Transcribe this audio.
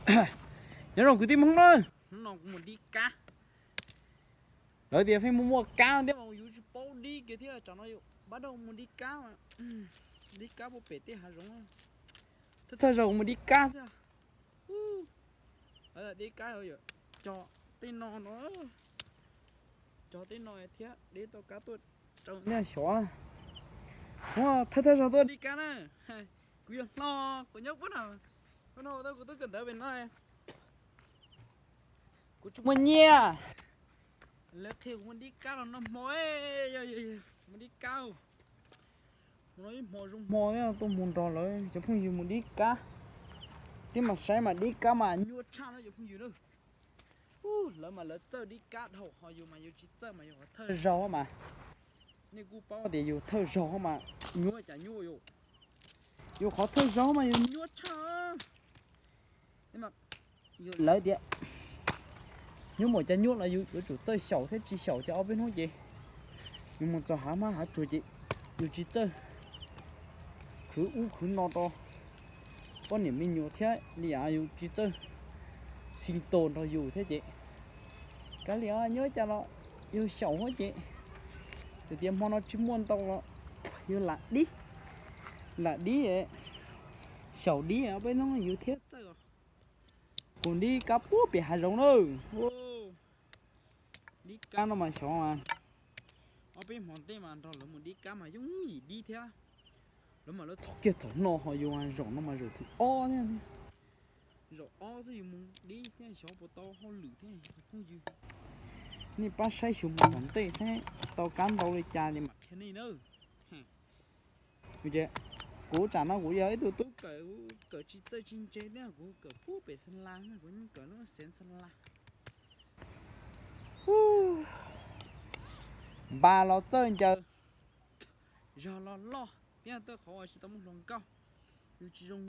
Nyob zoo kwv tij Hmoob na, hnub no kuv mus dib kab. Lawv tias pheej muaj muaj kab thiab mas yus tsis paub dib kiag thiab, tsam no yus pab rau mus dib kab mas. Dib kab puag pem tej hav zoov, thawj thawj zaug mus dib kab xwb. Dib kab cog tej no no, cog tej no thiab dib tau kab tuaj tsau nyiaj xyov. Thawj thawj zaug tuaj dib kab na, kuv yog Hlo, kuv nyob puag no, puag no tau kuv tuaj kawm ntawv pem no. Kuv tsis muaj nyiaj, lawv qhia kuv mus dib kab los noj hmo, yog yog yog mus dib kab. Hmo no ib hmo zoo hmo thiab tuaj mus nrog lawv cov phooj ywg mus dib kab, twb mas saib mas dib kab mas nyuaj tshaj na cov phooj ywg na. Lawv mas lawv txawj dib kab dhau, ho yus mas yus tsis txawj mas yus qhov thawj zaug mas. Nej kuj paub tias yus thawj zaug mas nyuaj cas nyuaj yus, yus qhov thawj zaug mas yus nyuaj tshaj. Yus lawv tias nyuaj npaum cas nyuaj los yus yuav tsum txawj xyaum thiab, tsis xyaum ces ob peb hnub ces yus mus txog hav mab hav tsuag ces yus tsis txawj khwv ub khwv no rau poj niam me nyuam thiab li, yus tsis txawj xis tos nrog yus thiab ces kav liam, nyuaj cas los yus xyaum thiab ces txawm tias hmo no tsis muaj ntau los yus lam dib, lam dib, xyaum dib ob peb hnub yus thiaj txawj os. Kuv dib kab puag pem hav zoov na. Dib kab no mas xyov, ob peb hmo ntej mas nrog lawv mus dib kab mas yooj yim dib thiab. Lawv mas lawv txhom kiag txhom no, ho yus zaum no mas zaum thib ob thiab. Zaum ob xwb yus mus dib thiab, xyov puas tau hauj lwm thiab cov phooj ywg. Nej pab saib xyuas mus tom ntej thiab, tau kab ntau li cas ces mam qhia nej nawb. Kuv tsam no kuv yog ib tug tub kawm, kawm tsis txawj tsis ntse thiab, kuv kawm puag pem Xeev Las, kuv yeej kawm lub xeev Xeev Las. Npas los txawj ncaws, zog los loj, thiab tej qhov uas tsis tau muaj hluas nkauj, yus tsis zoo